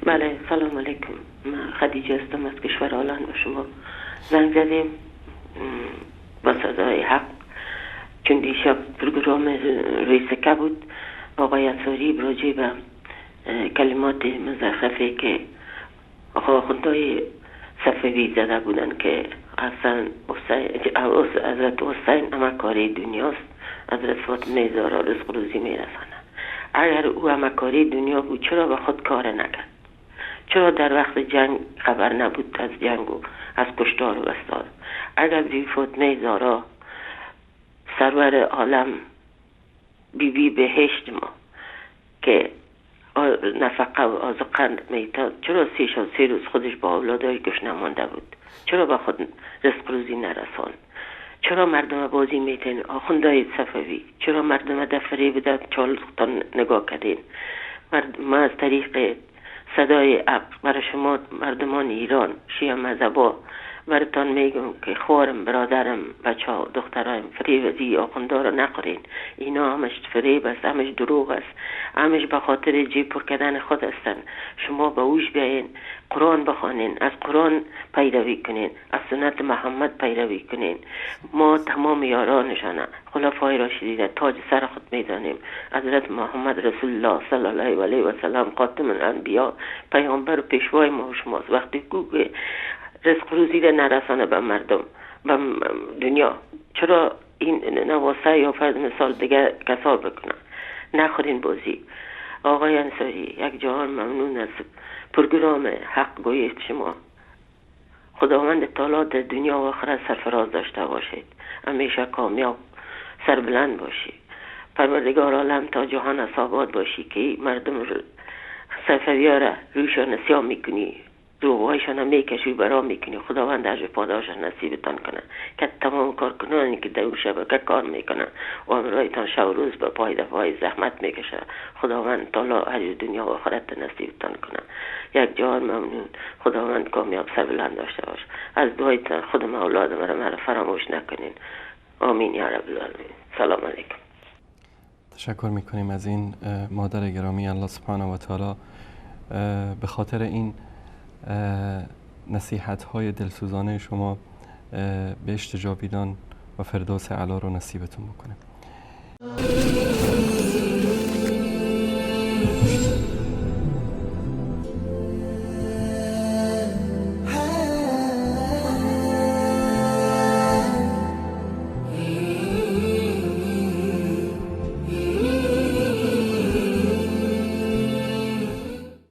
بله، سلام علیکم. من خدیجه هستم از کشور هلند. با شما زنگ زدیم با صدای حق، چون دیشب پروگرام روی سکه بود. آقای انصاری راجع به کلمات مزخرفی که آخوندهای صفوی زده بودن که اصلا حضرت حسین همه کاری دنیاست، حضرت فاطمه زهرا رزق روزی میرسانه. اگر او همه کاری دنیا بود چرا به خود کار نکرد؟ چرا در وقت جنگ خبر نبود از جنگ و از کشتار و بستار؟ اگر بی فاطمه زهرا سرور عالم، بی بی بهشت ما که نفقه و آذوقه میتاد، چرا 3 روز خودش با اولادای گشنه مانده بود؟ چرا به خود رزق روزی نرسان؟ چرا مردم بازی میتین آخوندای صفوی؟ چرا مردم در فریب در چالتان نگاه کردین؟ ما از طریق صدای حق برای شما مردمان ایران شیعه مذهبا براتان میگم که خوارم، برادرم، بچه ها، دخترایم، فریب از این آخوندا رو نخورین. اینا همش فریب است، همش دروغ است، همش به خاطر جیب پر کردن خود هستن. شما به هوش بیاین، قرآن بخوانین، از قرآن پیروی کنین، از سنت محمد پیروی کنین. ما تمام یارانشانه خلفای راشدین تاج سر خود میدانیم. حضرت محمد رسول الله صلی الله علیه و سلم خاتم الانبیا، پیامبر و پیشوای ما و شماست. وقتی گوگه رزق روزی را نرسانه به مردم به دنیا، چرا این نواسه یا فرض مثال دیگه کسا بکنن؟ نخورین بازی. آقای انصاری یک جهان ممنون از پروگرام حق گویی شما. خداوند تعالی در دنیا و آخرت سرفراز داشته باشید، همیشه کامیاب سربلند باشید. پروردگار عالم تا جهان آباد باشی که مردم صفوی را رویشان سیاه میکنی، دروغهایشان هم میکشی برا میکنی. خداوند اجر پاداش نصیبتان کنه که تمام کارکنانی که در اون شبکه کار میکنن و امرایتان شب و روز به پای دفاع زحمت میکشه، خداوند تعالی اجر دنیا و آخرت نصیبتان کنه. یک جهان ممنون. خداوند کامیاب سربلند داشته باش. از دعایتان خودم اولادم را فراموش نکنین. آمین یا رب العالمین. سلام علیکم. تشکر میکنیم از این مادر گرامی. الله سبحانه و تعالی به خاطر این نصیحت های دلسوزانه شما بهشت جاویدان و فردوس اعلی رو نصیبتون بکنه.